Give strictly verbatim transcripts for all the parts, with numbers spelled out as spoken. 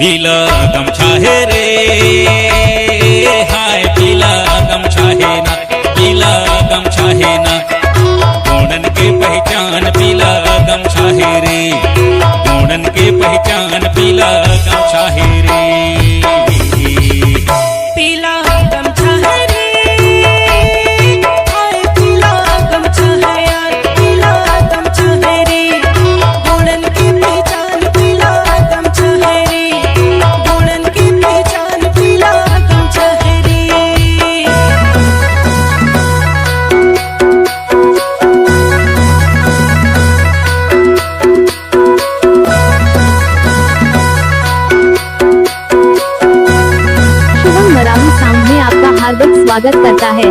पीला गमछा हे रे, हाय पीला गमछा हे ना, पीला गमछा हे ना। गोंडन के पहचान पीला गमछा हे रे, गोंडन के पहचान पीला गमछा हे रे। पीला गमछा हे रे, हाय पीला गमछा हे यार, पीला गमछा हे रे। गोंडन के पहचान पीला गमछा हे रे, गोंडन के पहचान पीला गमछा हे रे। शुभम मरावी साउंड में आपका हार्दिक स्वागत करता है।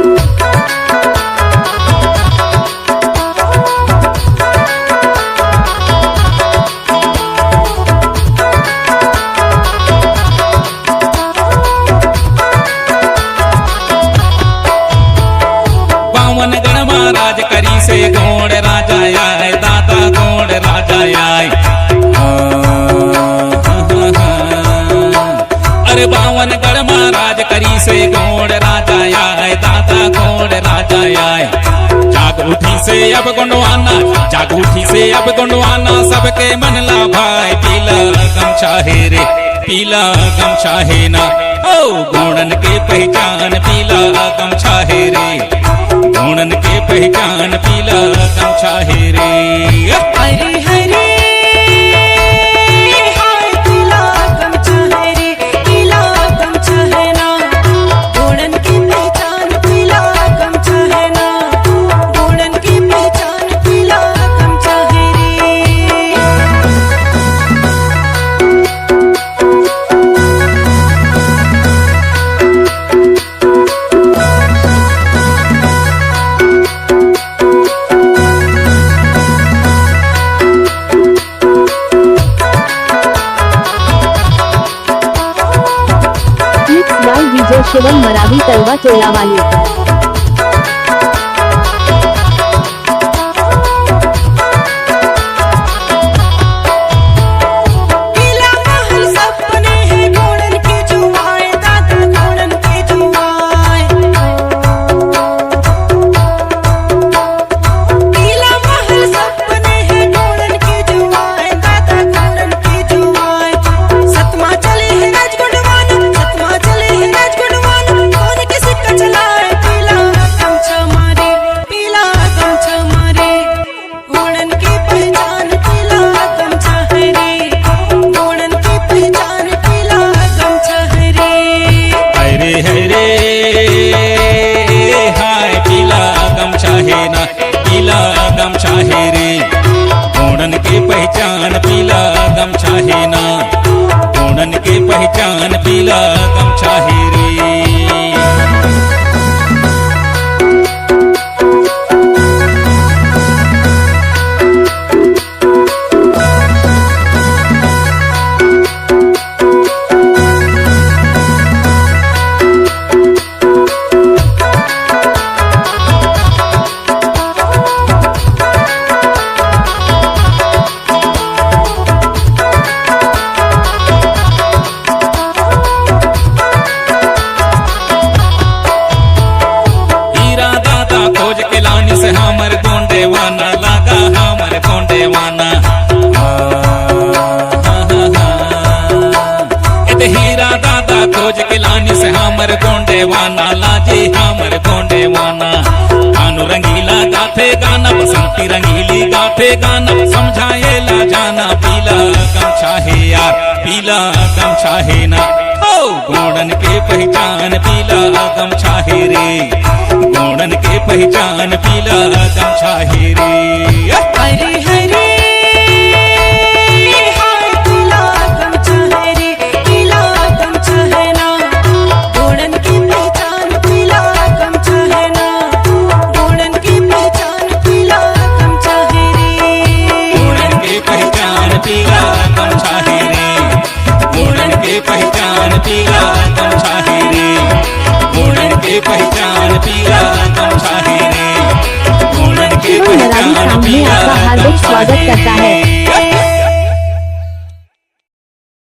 बावन गढ़ महाराज करी से गोंड राजा आय, दादा गोंड राजा आय। अरे बावन गढ़ महाराज करी से गोंड राजा आय, दादा गोंड राजा आय। जाग उठी से अब गोंडवाना, जाग उठी से अब गोंडवाना, सबके मन ला भाय पीला गमछा हे रे। पीला गमछा हे ना, ओ गोंडन के पहचान पीला गमछा हे रे, गोंडन के पहचान पीला गमछा हे रे। हरे हरे हाय पीला गमछा हे रे, पीला गमछा हे ना, गोंडन के पहचान पीला गमछा हे ना, गोंडन के पहचान पीला गमछा हे रे। Mix by D J Shivam Maravi तलवा टोला वाली। गोंडन के पहचान पीला गमछा हे रे, गोंडन के पहचान पीला गमछा हे रे। हरे हरे हाय पीला गमछा हे ना, पीला गमछा हे रे। गोंडन के पहचान पीला गमछा हे ना, गोंडन के पहचान पीला गमछा हे रे। हीरा दादा खोज के लानिस हमर गोंडेवाना, लागा हमर गोंडेवाना। एते हीरा दादा खोज के लानिस हमर गोंडेवाना, लाजे हमर गोंडेवाना। कानू रंगीला गाथे गाना, बसंती रंगीली गाथे गाना, समझाए ला जाना पीला गमछा हे यार, पीला गमछा हे ना। ओ गोंडन के पहचान पीला गमछा हे रे, गोंडन के पहचान पीला गमछा हे रे। हरे हरे हाय पीला गमछा हे रे, पीला गमछा हे ना, गोंडन के पहचान पीला गमछा हे ना, गोंडन के पहचान पीला गमछा हे रे। गोंडन के पहचान पीला गमछा हे रे, गोंडन के पहचान पीला गमछा हे रे, गोंडन के पहचान पीला गमछा हे रे, गोंडन के पहचान पीला गमछा हे रे।